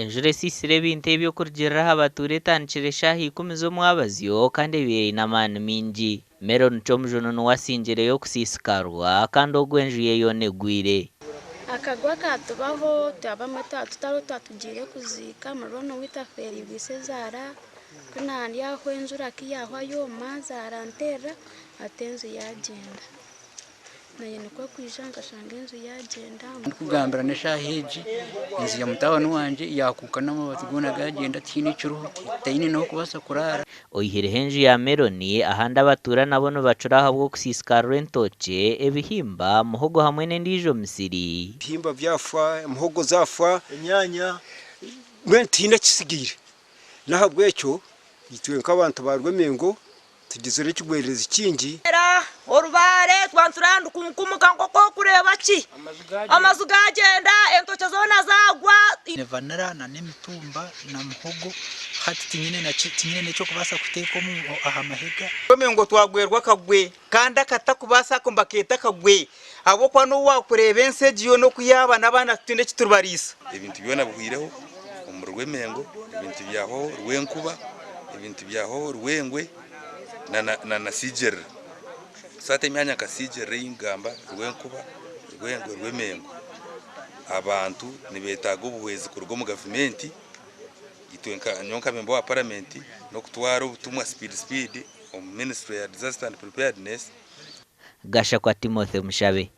Enjura esiisire ebintu ebi okurugiirira aha batuura etandikire eshaaha ikumi z'omwabazyo kandi ebaire eine amaani maingi. Meron Kyomujunu niwe asingireyo kusiisikarwa kandi ogwo enju ye yoona egwire. Akagwe akatubaho abamwe twaba tutariho twaba tugiire kuziika murumuna owaitu afeereirwe ishezaara ku naari aho enjura ku yaahwa yooma zaranteerera hati enju yaagyenda. Naanye nikwo kwija nkashanga enju yaagyenda. Ndikugambira n'eshaaha egi enju ya mutabani wangye yaakuuka n'amabaati goona gaagyenda tihaine ekiriho taine n'ahokubaasa kuraara. Oihireho enju ya Meloni, ahandi abatuura nabo nibacura ahabw'okusiisikarira entookye, ebihimba, muhogo hamwe n'endiijo misiri. Ebihimba byafa, muhogo zaafa, enyaanya, mbwenu tihaine ekisigaire. N'ahabw'ekyo itwe nk'abantu ba Rwemengo tugizire ekigwererezi kingi. Orubaare twaba nitureeba nirukumuka nk'oku orikureeba ki, amaju gaagyenda, entookye zoona zaagwa. Ni vanilla na n'emitumba na muhogo hati tinyine tinyine n'ekyokubaasa kuteeka omu aha mahega. Rwemengo twagwerwa akagwe kandi akatakubaasa ako nibakeeta akagwe ahabw'okuba n'obu waakureeba ensi egi yoona oku yaaba n'abaana titwine eki turibariisa. Ebintu byona bihwireho omuri Rwemengo, ebintu byahwaho Rwenkuba, ebintu byahwaho Rwengwe na na Sigyerera. So hati emyanya nka Sigyerera ei nkugamba, Rwenkuba, Rwengwe, Rwemengo, abantu nibeetaaga obuhwezi kuruga omu gavumenti. Itwe nka nyowe nka memba wa paramenti n'okutwara obutumwa sipiidi sipiidi omu minisitule ya disaster and preparedness. Gashakwa Timothy Mushabe.